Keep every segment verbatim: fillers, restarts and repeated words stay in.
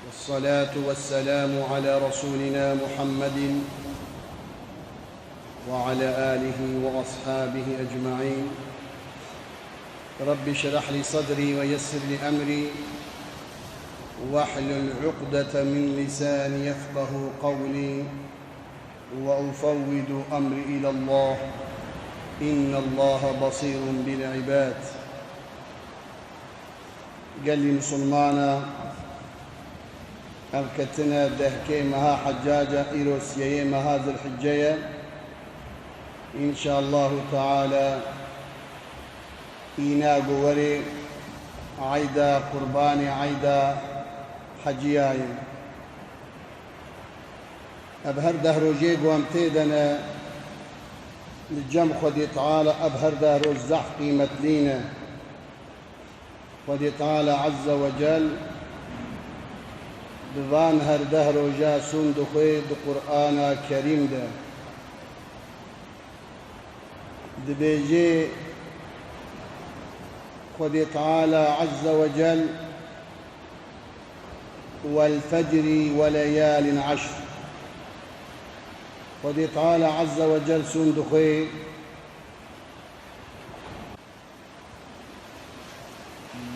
والصلاة والسلام على رسولنا محمد وعلى آله وأصحابه أجمعين. رب اشرح لي صدري ويسر لي أمري واحلل عقدة من لساني يفقه قولي. وأفوض أمري إلى الله، إن الله بصير بالعباد. Gelî misilmana, ev ketine dehkê meha Heccaca, îro siyeyê meha Zilhicce ye. Înşallahu Teala îna ku werê eyda qurbanê, eyda heciya ye. Ev her deh rojê ku em tê de ne li cem Xwedê Teala, ev her deh roj zehf qîmetlî ne. Xwedê Teala Azze ve Cel bi van her deh roja sûnd dixwe di Qur'ana Kerîm de. Dibêje Xwedê Teala Azze ve Cel, "Wel fecri ve leyalin eşr." Xwedê Teala Azze ve Cel sûnd dixwe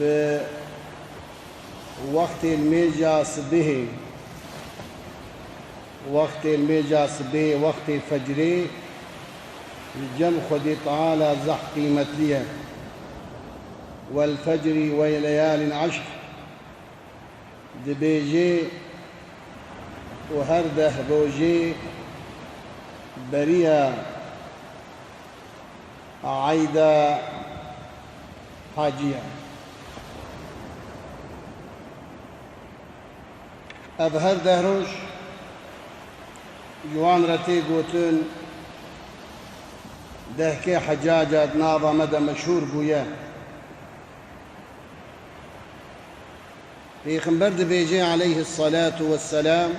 bi wextê nimêja sibihê, wextê nimêja sibihê, wextê fecrê li cem Xwedê Teala zehf qîmetlî ye. "Wel fecri ve leyalin eşr." Dibêje û her deh rojê beriya eyda heciya. Ev her deh roj ji wan re tê gotin, dehkê Heccaca di nava me de meşhûr bûye. Pêxember dibêje aleyhisselatu vesselam,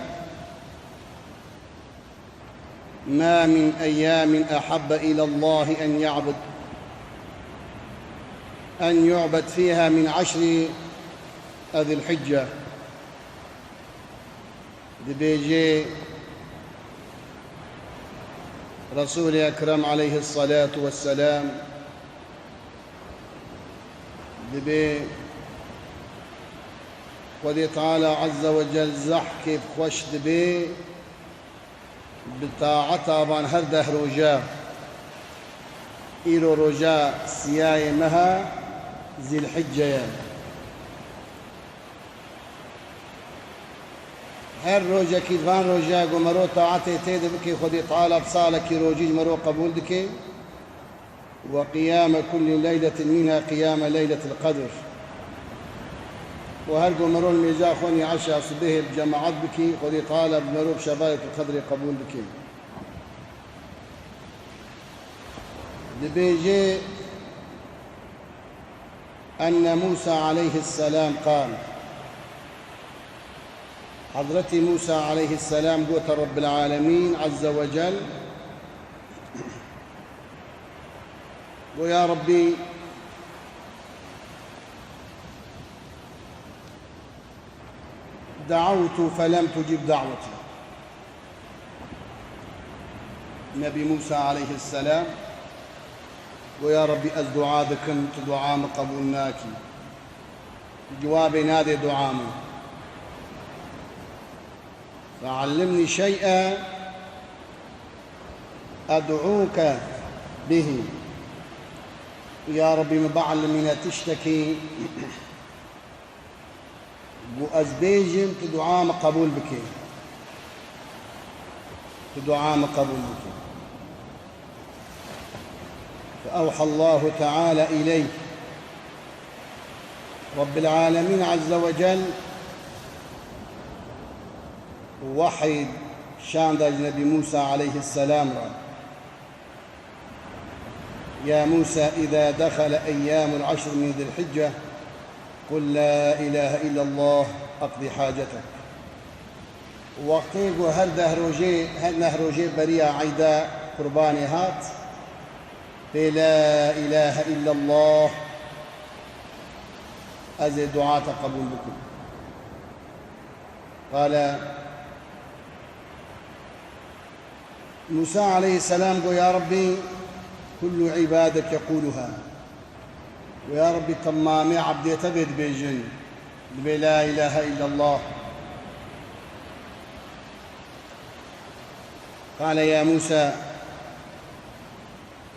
"Ma min eyyamin ahabbe ilallahi en ya'bud, en yu'bed fiha min eşri Zilhicce." Dibêje Resul-i Ekrem aleyhisselatu vesselam, dibê Xwedê Teala Azze ve Cel zehf kêfxweş dibe bi taeta van her deh roja. Îro roja siyayê meha Zilhicce ye. Her rojekî di van roja ku mero taetê tê de bike, Xwedê Teala bi salekî rojî ji mero qebûl dike. "Ve qiyame kulli leyletin minha qiyame leyletil qedr." Û her ku mero nimêja xwe nî eşa sibehê bi cemaet bike, Xwedê Teala bi mero bi şeva Leyletil Qedrê qebûl dike. Dibêje, "Enne Musa aleyhisselam qal." Hazretî Musa aleyhisselam gote Rabbil Alemîn Azze ve Cel, got, "Ya Rabbî, دعوت فلم تجب دعوتي." Nebî Mûsa aleyhisselam got, "Ya Rebbî, ez dua dikim, tu dua min qebûl nakî. Tu cewabê nadê dua min. فعلمني شيئا أدعوك به. Ya Rebbî, min biellimîne tiştekî." Got, "Ez bêjim, tu dua min qebûl bikî. Tu dua min qebûl bikî." فأوحى الله تعالى إليه. Rabbil Alemîn Azze ve Cel wehy şanda ji Nebî Mûsa aleyhisselam re. يا موسى إذا دخل أيام العشر من ذي الحجة قل لا إله إلا الله أقض حاجتك. Wextê ku her deh rojê, her neh rojê beriya eyda qurbanê hat, bê la ilahe illallah, ez ê dua te qebûl bikim. قال موسى عليه السلام قال: يا ربي، كل عبادك يقولها. ويا ربي، تمامي عبدي تبيت بيجن، دبي لا إله إلا الله. قال: يا موسى،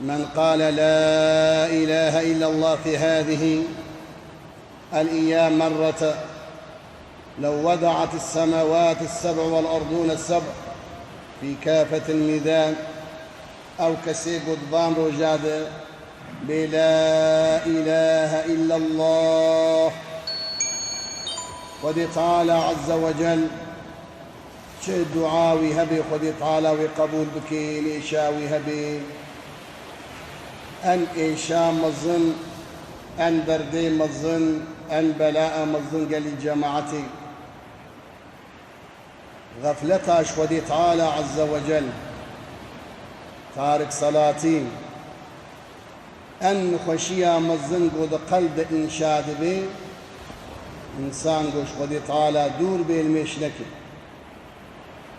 من قال لا إله إلا الله في هذه الأيام مرة، لو وضعت السماوات السبع والأرضون السبع في كافة الميزان. Ew kesê ku di van roja de bê la ilahe illallah, Xwedê Teala Azze ve Cel çi dua wî hebe, Xwedê Teala wê qebûl bike, êşa wî hebe. En êşa mezin, en derdê mezin, en belaya mezin gelî cemaetê. Xefleta ji Xwedê Teala Azze ve Cel, tarik selatî, en nexweşiya mezin ku di qelb de înşa dibe, însan ku ji Xwedê Teala dûr bê, li mêş neke.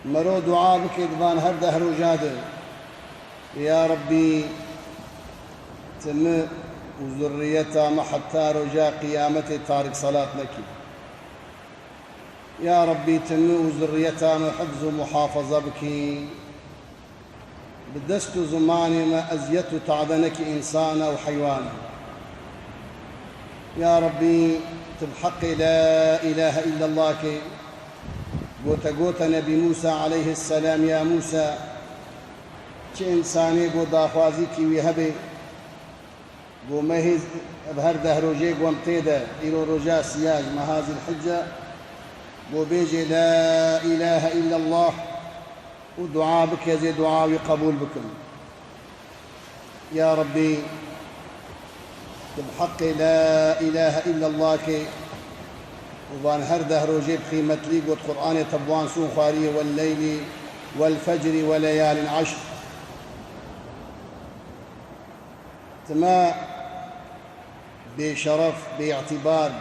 Mero dua bike di van her deh roja de: Ya Rebbî, tu min û zurriyeta min heta roja qiyametê tarik selat nekî. Ya Rebbî, tu min û zurriyeta min hifz û muhafaza bikî. Bi dest û zimanê me eziyet û tade nekî însana û heywana. Ya Rebbî, tu bi heqê la ilahe illallah ke, gote gote Nebî Mûsa aleyhisselam: Ya Mûsa, çi însanê ku daxwazîkî wî hebe, Go mehê bi her deh rojê ku em tê de, îro roja siya ji meha Zilhicce, go bêjê: La ilahe illallah û dua bike, ez ê dua wî qebûl bikim. Ya Rebbî, tu bi heqê la ilahe illallah ke û van her deh rojê bi qîmetlî got Qur'anê te bi wan sûn xwariyê: Welleyli welfecri weleyalin eşr. Tu me bêşeref, bêîtîbar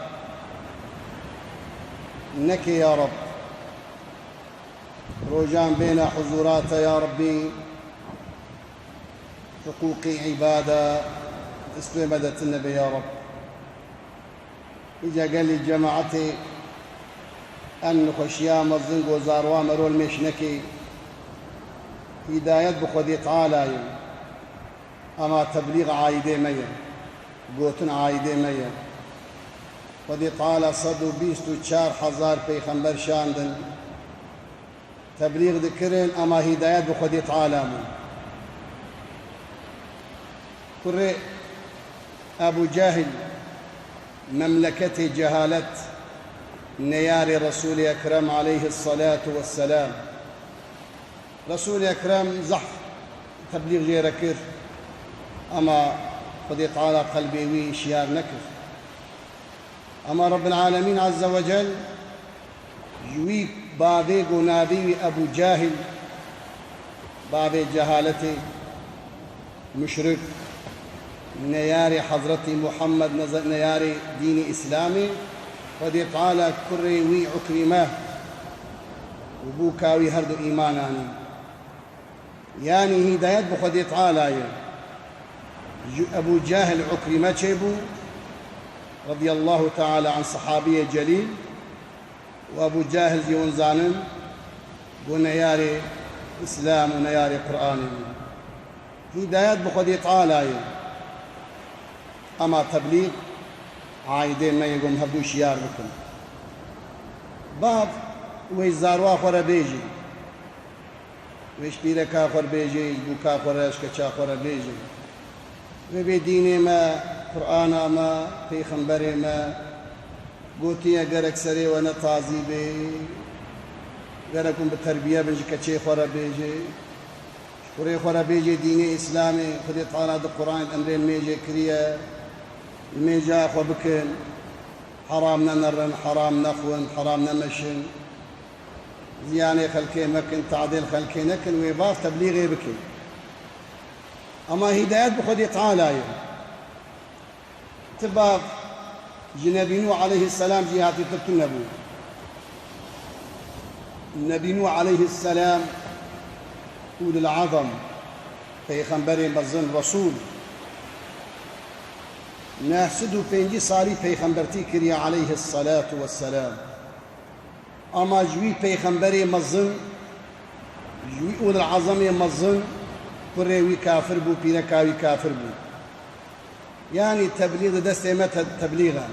neke ya Reb. Rojan bêne huzûra te ya Rebbî, hiqûqî îbada destê me de tune be ya Reb. Îca gelî cemaetê en nexweşiya mezin ku zarwa mero li mêş nekê, hîdayet bi Xwedê Teala ye. Ema teblîx aîdê me ye. Gotin aîdê me ye. Xwedê Teala sed û bîst û çar hezar peyxember şandin. Teblîx dikirin, ema hîdayet bi Xwedê Teala bû. Kurê Ebû Cehil, memleketê cehalet, neyarê Resûlê Ekrem aleyhisselatu vesselam. Resûlê Ekrem zehf teblîx jê re kir, ema Xwedê Teala qelbê wî şiyar nekir. Ema Rebbil Alemîn Azze ve Cel ji wî bavê ku navê wî Ebû Cahil, bavê cehaletê, muşrik, neyarê Hezretî Muhammed, neze-, neyarê dînê Îslamê, Xwedê Teala kurê wî Ukrîme û bûka wî her du îman anî. Yanî hîdayet bi Xwedê Teala ye. Ji Ebû Cehil Ukrîme çêbû, radiyallahu teala an, sehabiyê celîl, û Ebû Cehil jî hûn zanin, ku neyarê Îslam û neyarê Qur'anê bû. Hîdayet bi Xwedê Teala ye. Ema teblîg aîdê me ye, ku em hevdû şiyar bikin. Bav wê ji zarwa xwe re bêjê. Wê ji pîreka xwe re bêjê, ji bûka xwe re, ji keça xwe re bêjê. Wê bê dînê me, Qur'ana me, pêxemberê me gotiye, gerek serê we ne tazî bê, gerek hûn bi terbiye bin, ji keçê xwe re bêjê. Ji kurê xwe re bêjê dînê Îslamê, Xwedê Teala di Qur'anê de emrê nimêjê kiriye, nimêja xwe bikin, heram nenerin, heram nexwin, heram nemeşin. Ziyanê xelkê mekin, tadêl xelkê nekin, wê bav teblîxê bikin. Ema hîdayet bi Xwedê Teala ye. Ti bav ji Nebî Nûh aleyhisselam jî hatîtir tune bû. Nebî Nûh aleyhisselam, ulul azam, peyxemberê mezin, resûl, neh sed û pêncî salî peyxembertî kiriye aleyhisselatu vesselam. Ama ji wî peyxemberê mezin, ji wî ulul azamê mezin, kurê wî kafir bû, pîreka wî kafir bû. Yanî teblîg di destê me te-, teblîg e.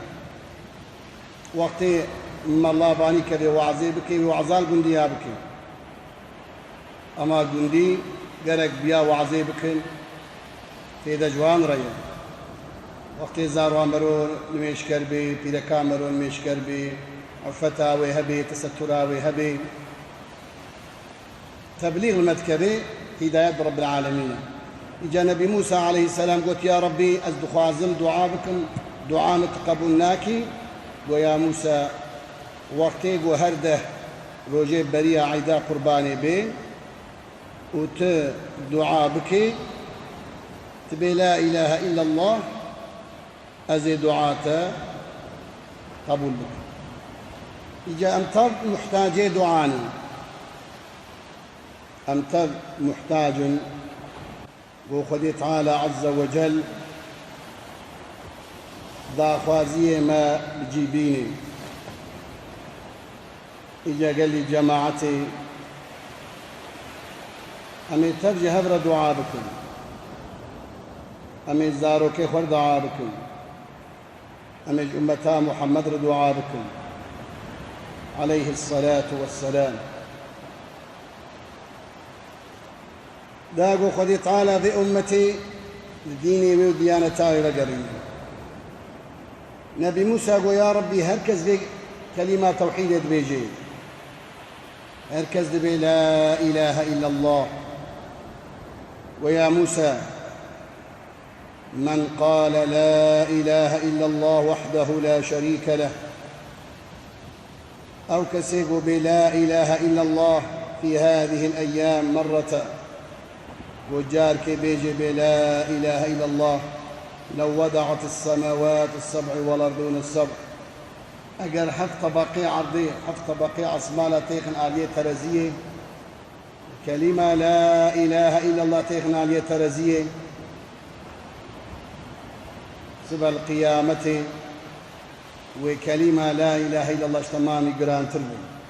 Wextê mela vanî kevê wazê bikê, wê waza li gundiya bikê. Ama gundî gerek biya wazê bikin, tê de ji wan re ye. Wextê zarwa mero nimêjker bê, pîreka mero nimêjker bê, îffeta wê hebe, tesetura wê hebe. Teblîg li me dikeve, hîdayet bi Rabbil Alemîn e. Îca Nebî Mûsa aleyhisselam got, "Ya Rabbî, ez dixwazim dua bikim, dua min tu qebûl nakî?" Go, "Ya Mûsa, wextê go her deh rojê beriya eyda qurbanê bê û tu dua bikê, tu bê la îlahe îllallah, ez ê dua te qebûl bikim." Îca em tev muhtacê dua ne. Em tev muhtac in. Go Xwedê Teala Azze ve Cel daxwaziyê me bi cî bînê. Îca gelî cemaetê, em ê tev ji hev re dua bikin. Em ê zarokê xwe re dua bikin. Em ê ji ummeta Muhammed re dua bikin. Aleyhisselatu vesselam. Da go Xwedê Teala vê ummetê li dînê wê û diyaneta wê vegerîne. Nebî Mûsa go, "Ya Rabbî, her kes vê kelîma tewhîdê dibêje. Her kes dibê la îlahe îllallah." Ve ya Mûsa, "Men qale la îlahe îllallah wahdehu la şerîke leh." Ew kesê ku bê la îlahe îllallah fî hâzihil eyyâm merrete, ku carkê bêjê bê la îlahe îllallah, lew wedaetis semawâtis seb'u wel erdûnis seb'. Eger heft tebeqê erdê, heft tebeqê esmana têxin aliyê tereziyê, kelîma la îlahe îllallah têxin aliyê tereziyê, sibel qiyametê wê kelîma la îlahe îllallah ji temamî girantir bû.